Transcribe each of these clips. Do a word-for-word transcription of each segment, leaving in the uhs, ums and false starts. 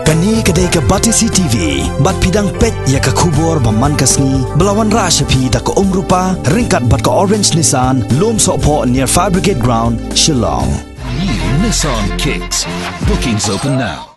Kane ka dei ka Batesi T V, bad phi dang peit ïa ka khubor ba man ka sngi, ba la wanrah sha phi da ka Umrupa, ryngkat bad ka Orange Nissan, Lumsohphoh near Fire Brigade Ground, Shillong. New Nissan Kicks. Bookings open now.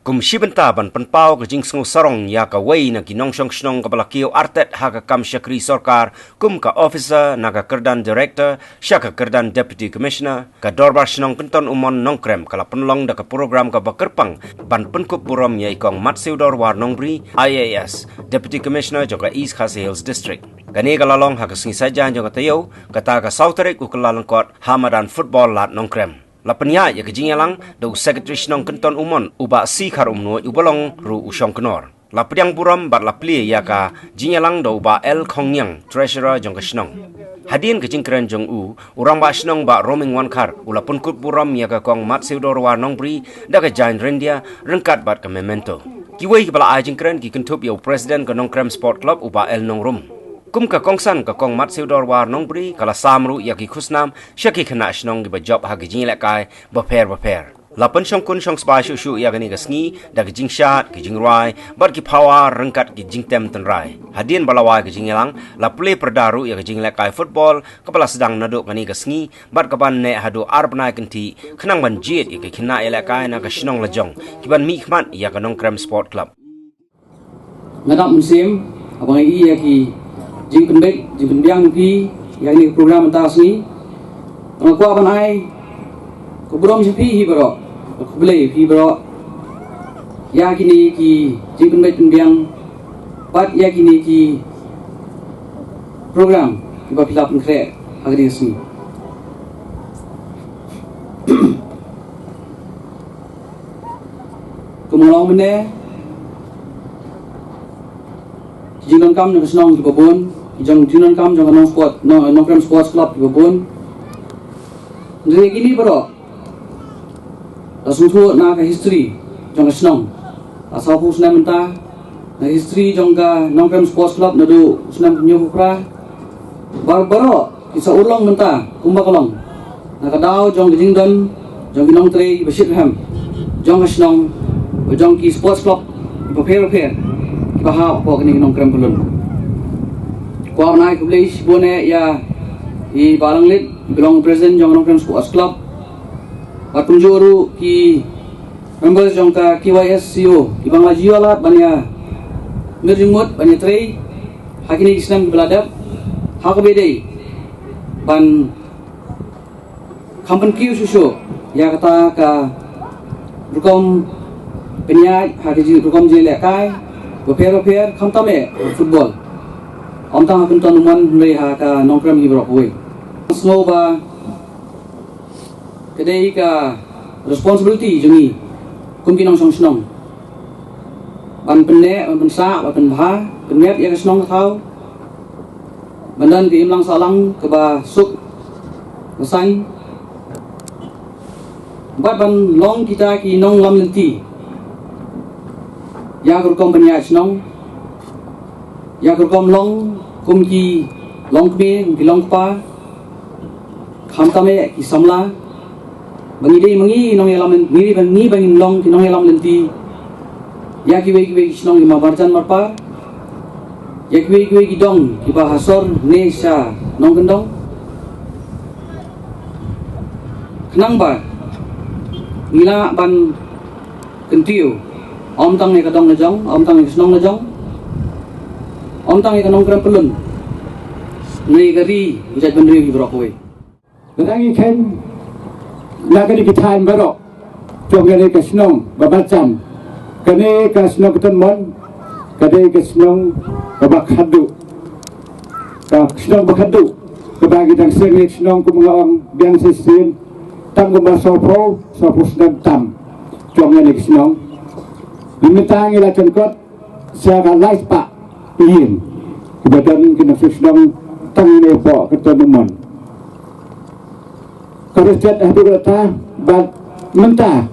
Kum shi bynta ban pynpaw ka jingsngew sarong ïa kawei na ki nongshong shnong kaba la kiew artet ha ka kam shakri sorkar kum ka officer na ka kyrdan director sha ka kyrdan deputy commissioner, ka Dorbar Shnong Kynton Umon Nongkrem ka la pynlong da ka program kaba kyrpang ban pynkup burom ïa i Kong Matsiewdor War Nongbri, I A S, Deputy Commissioner jong ka East Khasi Hills District. Kane ka la long ha ka sngi Saitjaiñ jong ka taïew, kata ka saw tarik u Kyllalyngkot, ha madan football Lad Nongkrem. La pynïaid ïa ka jingïalang da u Secretary Shnong Kynton Umon, u Bah C. Kharumnuid, uba long ruh u shongknor. La pdiang burom bad la plie ïa ka jingïalang da u Bah L. Khongniang, Treasurer jong ka shnong. Hadien ka jingkren jong u, u Rangbah Shnong Bah Roming Wankhar u la pynkup burom ïa ka Kong Matsiewdor War Nongbri da ka jaiñ ryndia ryngkat bad ka memento. Kiwei kiba la ai jingkren ki kynthup ïa u President ka Nongkrem Sport Club, u Bah L. Nongrum. Kum ka kongsan, ka Kong Matsiewdor War Nongbri ka la sam ruh ïa ki khusnam sha ki khynnah shnong kiba jop ha ki jingïalehkai bapher bapher. La pynshongkun shongsbai shuh shuh ïa kane ka sngi da ki jingshad, ki jingrwai bad ki phawa ryngkat ki jingtem tynrai. Hadien ba la wai ka jingïalang, la plie pyrda ruh ïa ka jingïalehkai football kaba la sdang naduh kane ka sngi bad kaban neh haduh ar bnai kynthih, khnang ban jied ïa ki khynnah ïalehkai na ka shnong lajong kiban mihkhmat ïa ka Nongkrem Sport Club. Nga dap mynsiem haba nga ïohi ïa ki jingpynbeit, jingpynbiang jong phi ïa kane ka program mynta ka sngi. Nga kwah ban ai ka burom sha phi hi baroh, ka khublei phi baroh ïa kine ki jingpynbeit pynbiang bad ïa kine ki program kiba phi la pynkhreh ha kane ka sngi. Kum nga la ong mynne, ki jingdonkam jong ka shnong kiba bun, ki jong, jingdonkam jong ka Nong Sport, Nong, Nongkrem Sports Club kiba bun. Hynrei kine baroh la sngewthuh na ka history jong ka shnong. La sawphew snem mynta na history jong ka Nongkrem Sports Club naduh u snem hynñiewphew phra. Bar baroh ki sa urlong mynta kumba ka long na ka daw jong ka jingdon jong ki nongtrei kiba shitrhem jong ka shnong, ba jong ki sports club kiba pher bapher kiba hap hapoh kane ka Nongkrem Pyllun. Kwah ban ai khublei shibun eh ïa i Bah Langlit, iba long president jong ka Nongkrem Sports Club. Bad kumjuh ruh ki members jong ka K Y S C O kiba nga la ju ïoh lad ban ïa mir jingmut ban ïa trei ha kine ki snem kiba la dep, ha kaba ïadei ban kham pynkiew shuh shuh ïa kata ka rukom pynïaid ha ka jing, rukom jingïalehkai bapher bapher, khamtam eh football. Ym tang ha Kynton Umon hynrei ha ka Nongkrem hi baroh kawei. Sngew ba ka dei ka responsibility jong ngi kum ki nongshong shnong ban pynneh, ban pynsah, ban pynbha, pynmiat ïa ka shnong ka thaw, ban don ka imlang sahlang kaba suk, ba saiñ, bad ban long kita ki nonglam lynti ïa ka rukom pynïaid shnong, ïa ka rukom long kum ki longkmie, kum ki longkpa, khamtam eh ki samla, ba ngi dei ma ngi nongïalam lyn-, ngi dei ba ngi ba ngin long ki nongïalam lynti ïa kiwei kiwei ki shnong ki marjan marpa, ïa kiwei kiwei ki dong kiba ha sor ne sha nongkyndong. Khnang ba ngi lah ban kyntiew, ym tang ïa ka dong la jong, ym tang ïa ka shnong la jong, ym tang ïa ka Nongkrem Pyllun, ne ïa ka ri, u jaitbynriew hi baroh kawei. Lada ngi kheiñ na kane ki thaiñ baroh jong kane ka shnong ba marjan, kane ka shnong Kynton Umon ka dei ka shnong kaba khatduh, ka shnong ba khatduh, kaba ngi dang seng ïa ka shnong kum nga ong biang shisien, tang kumba sawphew, sawphew snem tam jong kane ka shnong. Mynta ngi la jan kot sha ka lai spah ïing kiba don ki nongshong shnong tang ne hapoh Kynton Umon. Ka riewstad haduh katta bad mynta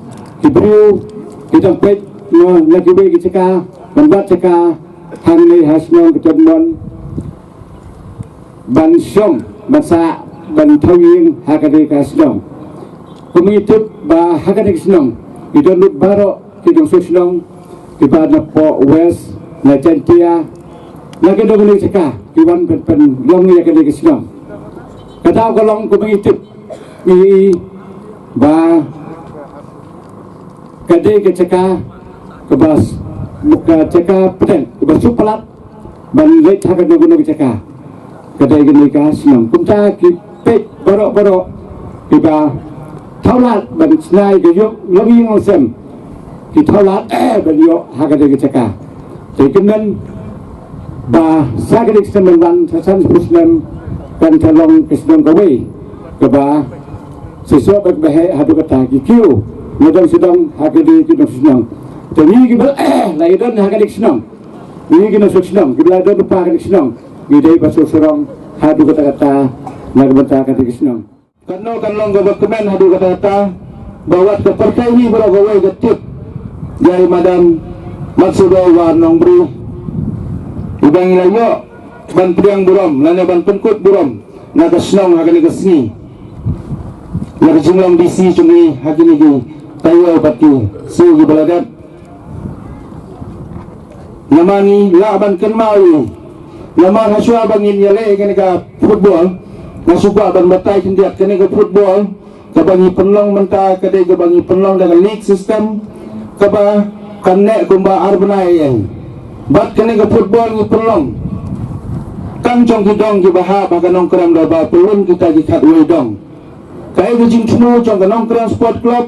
ki briew ki dang peit na kiwei ki jaka ban wad jaka hangne ha shnong Kynton Umon ban shong ban sah ban thaw ïing ha kane ka shnong. Kum ngi tip ba ha kane ka shnong ki don lut baroh Ki nongshong shnong kiba na poh West, na Jaintia, na kino kino ki jaka ki wan pyn, pynlong ïa kane ka shnong. Ka daw ka long kumba ngi tip, ngi i ba ka dei ka jaka kaba s-, ka jaka pdeng kaba shu palat ban leit ha kano kano ka jaka. Ka dei kane ka shnong. Kumta ki peit baroh baroh kiba thaw lad ban shna ïa ka ïing longïing longsem, ki thaw lad ban ïoh ha kane ka jaka. Te kynmaw ba sa kane ka snem ban wan, sa san spah snem, kan sa long ka shnong kawei kaba shisha bad ba heh haduh katta. Ki kiew na dong sha dong ha kane ki nongshong shnong. Te ngi kiba la ïadon ha kane ka shnong, ngi ki nongshong shnong kiba la ïadon ha kane ka shnong, ngi dei ban shu sarong haduh katta katta na ka bynta kane ka shnong. Kano kan long kaba kmen haduh katta katta ba wat ka pyrthei hi baroh kawei ka tip ïa i Madam Matsudol War Nongbri, iba ngi la ïoh ban pdiang burom lane ban pynkut burom na ka shnong ha kane ka sngi, na ka jinglong D C jong ngi ha kine ki taïew bad ki sngi kiba la dep. Namar ngi lah ban kynmaw ïa i. Namar hashwa ba ngin ïaleh ïa kane ka football, nga shu kwah ban batai khyndiat, kane ka football kaba ngi pynlong mynta ka dei kaba ngi pynlong da ka league system kaba kan neh kumba ar bnai ïa ïa. Bad kane ka football ngi pynlong tang jong ki dong kiba hap ha ka Nongkrem Dorbar Pyllun, kita ki khatwei dong. Kaei ka jingthmu jong ka Nongkrem Sport Club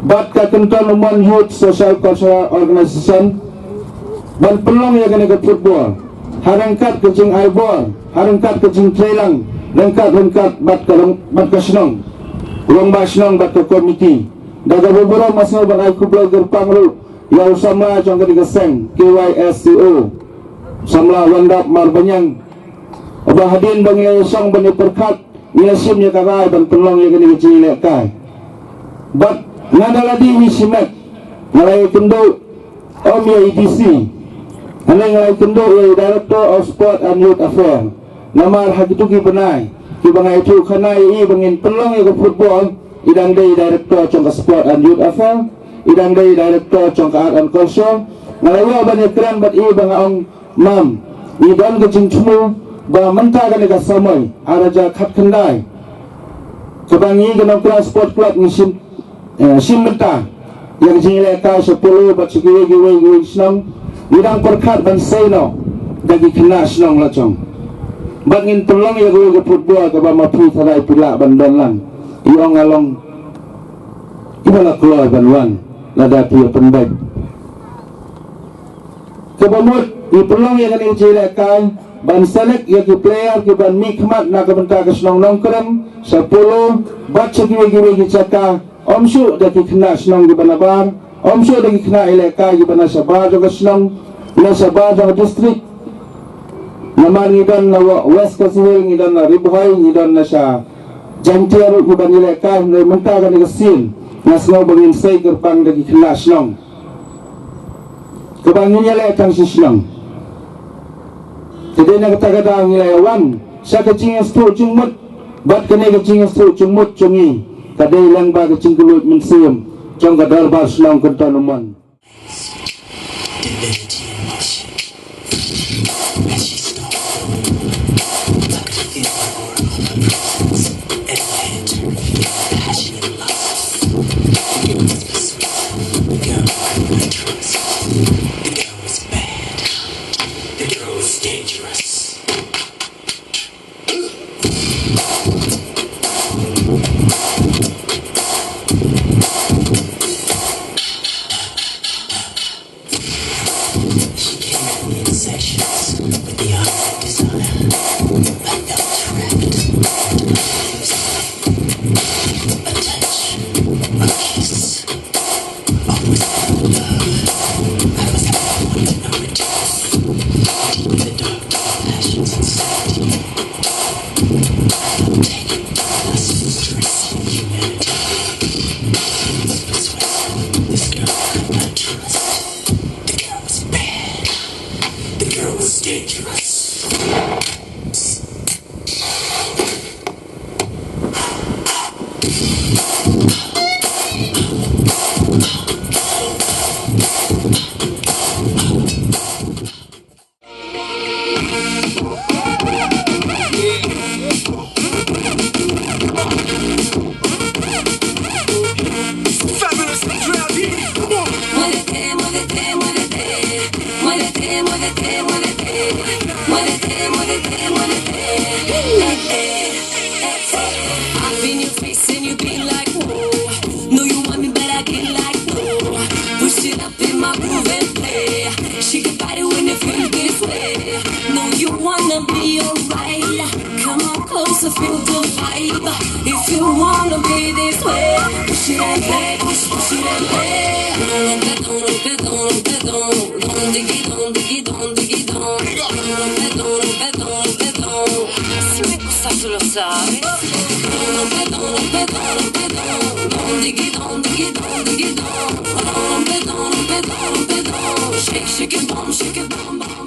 bad ka Kynton Umon Youth Social Cultural Organization ban pynlong ïa kane ka football ha ryngkat ka jingai bor, ha ryngkat ka jingtreilang ryngkat ryngkat bad ka long, bad ka shnong, rangbah shnong bad ka komiti. Da kaba burom nga sngew ban ai khublei kyrpang ruh ïa u samla jong kane ka seng, K Y S C O, samla Wandap Marbaniang, uba hadien ba ngi la ïasong ban ïapyrkhat, ngi la shim ïa ka rai ban pynlong ïa kane ka jingïalehkai. Bad nga da lade hi shimet nga la ïakynduh ym ïa i D C, hynrei nga la ïakynduh ïa i Director of Sport and Youth Affair. Namar ha kitu ki bnai kiba nga ïathuhkhana ïa i ba ngin pynlong ïa ka football, i dang dei i Director jong ka Sport and Youth Affair, i dang dei i Director jong ka Art and Culture. Nga la ïoh ban ïakren bad i ba nga ong, Mam, ngi don ka jingthmu ba mynta kane ka samoi ar hajar khatkhyndai kaba ngi ka Nongkrem Sport Club ngi shim, eh, shim bynta ïa ka jingïalehkai sha Polo bad sha kiwei kiwei kiwei ki shnong, ngi dang pyrkhat ban sei noh da ki khynnah shnong la jong. Bad ngin pynlong ïa kawei ka football kaba ma phi tharai phi lah ban don lang. I ong, nga long iba la kloi ban wan lada phi ïa pynbeit. Kaba mut ngi pynlong ïa kane ka jingïalehkai ban select ïa ki player kiban mihkhmat na ka bynta ka shnong Nongkrem sha Polo bad sha kiwei kiwei ki jaka, ym shuh da ki khynnah shnong kiba nabar, ym shuh da ki khynnah ïalehkai kiba na shabar jong ka shnong, na shabar jong ka district. Namar ngi don na Wa-, West Khasi Hills, ngi don na Ri Bhoi, ngi don na sha Jaintia ruh kiban ïalehkai, hynrei mynta kane ka sien nga sngew ba ngin sei kyrpang da ki khynnah shnong kaba ngin ïaleh tang shi shnong. Te dei na kata ka daw ngi la ïa wan sha ka jingïasngewthuh jingmut, bad kane ka jingïasngewthuh jingmut jong ngi ka dei lyngba ka jingkylluid mynsiem jong ka Dorbar Shnong Kynton Umon. Divinity in motion. As she stalked forward, I could feel the aura of her presence enveloped her, passion and lust. The girl was sweet. The girl was treacherous. The girl was bad. The girl was dangerous. She came at me in sections with the eyes of desire. I felt trapped. A touch, a kiss, almost felt love. I was at my point of no return. Deep in the dark, dark passions inside. I felt taken, lost, lost in humanity. This girl I could not trust. The girl was bad. The girl was dangerous. I've been your face and you be like, whoa. No, you want me, but I get like, no. Push it up in my groove and play. Shake your body when you feel this way. No, you wanna be alright. Come on closer, feel the vibe. If you wanna be this way, push it and play, push, push it and play. Don't, don't, don't, don't, don't, don't, don't, diggy, don't, diggy, don't, diggy, don't. Don't, don't, don't, don't, don't, don't. Si me gusta, tú lo sabes. Don't, don't, don't, don't, don't, don't, diggy, don't, diggy, don't, diggy, don't. Don't, don't, don't, don't, don't, don't. Shake, shake it, bum, shake it, bum, bum.